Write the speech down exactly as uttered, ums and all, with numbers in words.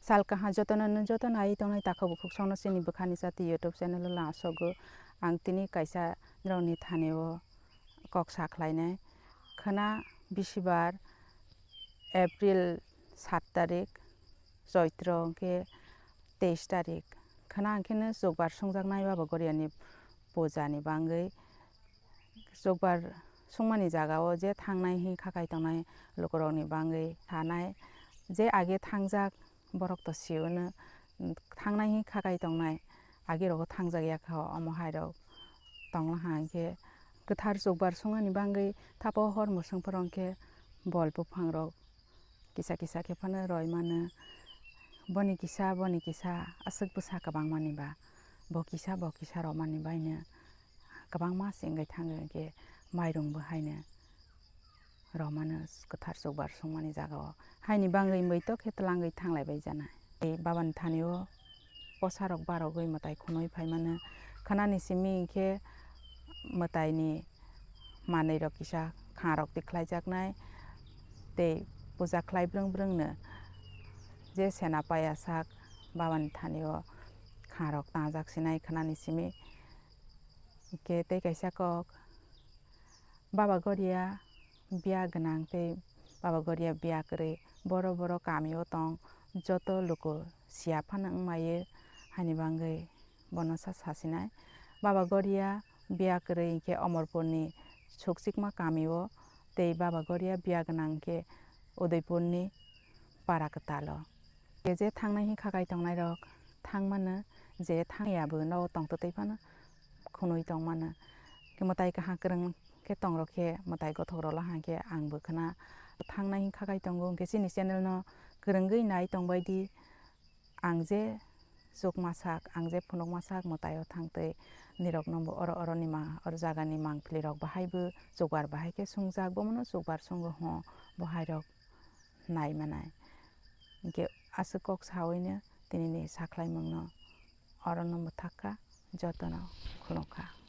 Sal kaham jotono, joto nai tongnai takhuk bukhuk songno chini bwkhani chati YouTube channel o lasogo. Ang tini kaisa norokni thani o kok sa khlainai. Khwna bisibar, April sat tarik, Choitro hwnkhe teis tarik. Khwna hwnkhe no chukbar sungjaknai Baba Goriani puja ni bangwi. Chukbar sungmani jaga o je thangnai hwnwi kha kai tongnai lukurokni bangwi sanai, je age thangjak borok to sio no, thangnai hwnwi kha kai tongnai age rogo thangjak ya kha, omo hai rok tongla ha hwnkhe kwthar chukbar sungmani bangwi thapo hor mwswng phoro hwnkhe bol buphang rok kisa kisa khe phano roi mano. Boni kisa, boni kisa aswk bwsa kwbangmani ba, bo kisa, bo kisa romani baino kwbangma se wngwi thango, hwnkhe mairung bo haino romano kwthar chukbar sungmani jaga o. Haini bangwi muitok khe twlangwi thanglai bai jana. Tei Baba ni thani o posa rok barogwi mwtai khunui phai mano. Khwnani simi hwnkhe mwtai ni manwi rok kisa kha rok tikhlai jaknai tei puja khlai brwng brwng no je sena paya sak Baba ni thani o kha rok tangjak sinai khwnani simi. Hwnkhe tei kaisa kok, Baba Goria biya gwnang tei Baba Goria biya kwrwi boro boro kami o tong joto luku siya phano wngmaiyo, haini bangwi bono sa sasinai. Baba Goria biya kwrwi hwnkhe Omorpurni Sukchikma kami o tei Baba Goria biya gwnang hwnkhe Udaipurni Para Kwtal o. Je thangnai hwnwi kha kai tongnai rok thang mano, je thang ya bo nogo tong twtwi phano khunui tong mano. Khe mwtai kaham kwrwng khe tong rok khe mwtai gothok rok la hang khe ang bo khwna thangnai hwnwi kha kai tongo, hwnkhe chini channel no kwrwngwi nai tong bai di. Ang je chukma sak, ang je phunukma sak mwtai o thang twi nirok no bo oro oro ni ma, oro jaga ni mangpili rok bahai bo chukbar bahai khe sungjak, bomo no chukbar sungo ho, bo hai rok nai manai. Hwnkhe aswk kok saui no tini ni sakhlai mung no oro no mwthak kha, joto no khulum kha.